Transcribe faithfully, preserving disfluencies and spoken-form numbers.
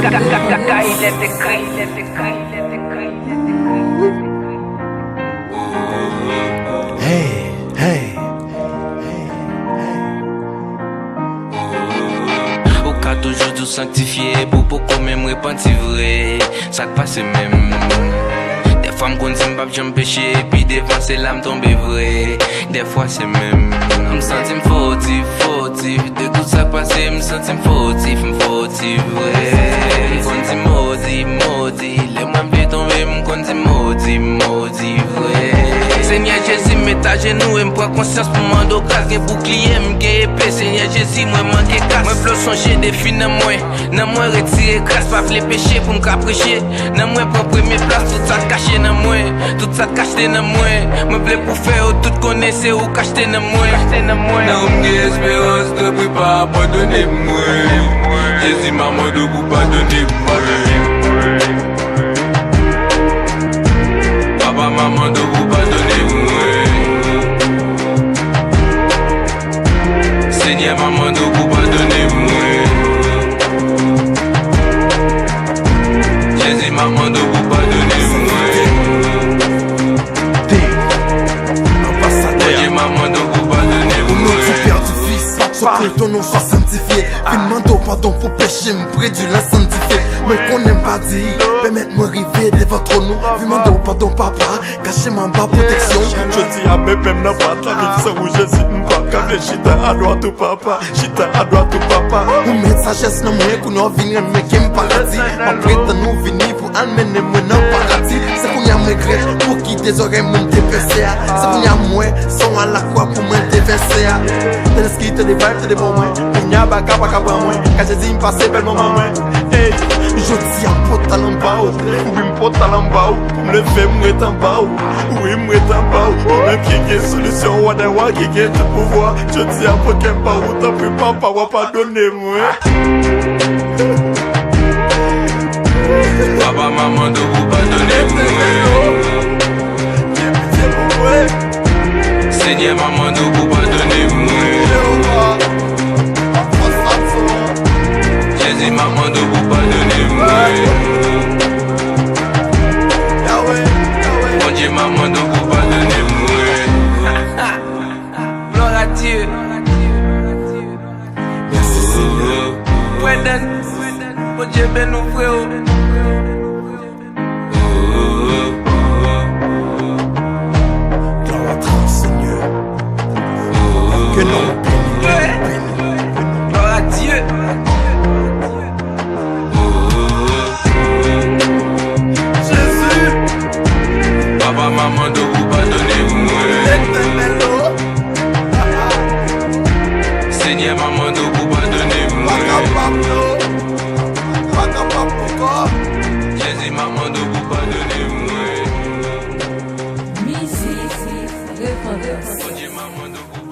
Hey, hey. Ou ka toujou di w sanktifye, pou poko menm repanti vre. Sa k pase menm? Dèfwa m konn di m p ap janm peche, epi devan se la m tonbe vre. Dèfwa se menm. M santi m foti, foti. De tout sa k pase, m santi m foti, m foti vre. M konn di modi, modi. Lè mwen vle tonbe, m konn di modi, modi vre. Senyè Jezi, m met ajenou e m pran konsyans pou m mande w gras. Gen boukliye, m gen epe. Senyè Jezi, mwen manke gras. Mwen vle w sonje defi nan mwen. Nan mwen retire gras, pa vle peche pou m ka preche. Nan mwen pran premye plas, tout sa k kache nan mwen. Tout sa k kache nan mwen. Mwen vle pou fè yo tout konnen se ou k achte nan mwen. Nan ou m gen esperans, tanpri pa abandone mwen. Jezi, m a mande w pou padone mwen. Papa, m a mande w pou padone mwen. Senyè, m a mande w pou padone mwen. Jezi, m a mande w pou padone mwen. Bondye, m a mande w pou padone mwen. Sot ton non swa sanktifye. Vin mande w padon pou peche m, predi la sanktifye. Mwen konnen m pa di, pèmèt mwen rive devan twòn ou. Vin mande w padon, papa, kache m anba pwoteksyon. Jodi a, men men m nan pat la, vin san ou Jezi, m pa ka vle chita adwat ou, papa. Chita adwat ou, papa. Ou met sajès nan mwen, kounye a w vin renmen ke m paradi. M ap ret tann ou vini pou al mennen mwen nan paradi. Se kounye a m regrèt pou kite zòrèy mwen te pèse a. Se kounye a m wè san w a lakwa pou mwen te vèse a. Tande ski, tande vibe, tande bon mwen. Kounye a baka pa ka pran mwen. Ka Jezi m pase bèl moman mwen. Ey, jodi a m pot al anba w. Wi, m pot al anba w. Pou m leve, m ret anba w. Wi, m ret anba w. Ou menm ki gen solisyon, wa dè wa ki gen tout pouvwa. Jodi a pote m ba ou, tanpri papa, w a padone mwen. Papa, m a mande w pou padone mwen. Gen pitye pou mwen. Senyè, m a mande w pou padone mwen. Jezi, m a mande w pou padone mwen. Bondye, m a mande w pou padone mwen. Gloire à Dieu. Mèsi, Senyè. Brendan, Bondye beni w, freo. Gloire à toi, Seigneur. Que non, béni, béni, béni. Gloire à Dieu. Jezi. Papa, m a mande w pou padone mwen. Etènèl, oh. Senyè, m a mande w pou padone mwen. Pa kapab, non. Pa kapab ankò. Jezi, m a mande w pou padone mwen. Mizik, repantans. Bondye, m a mande w pou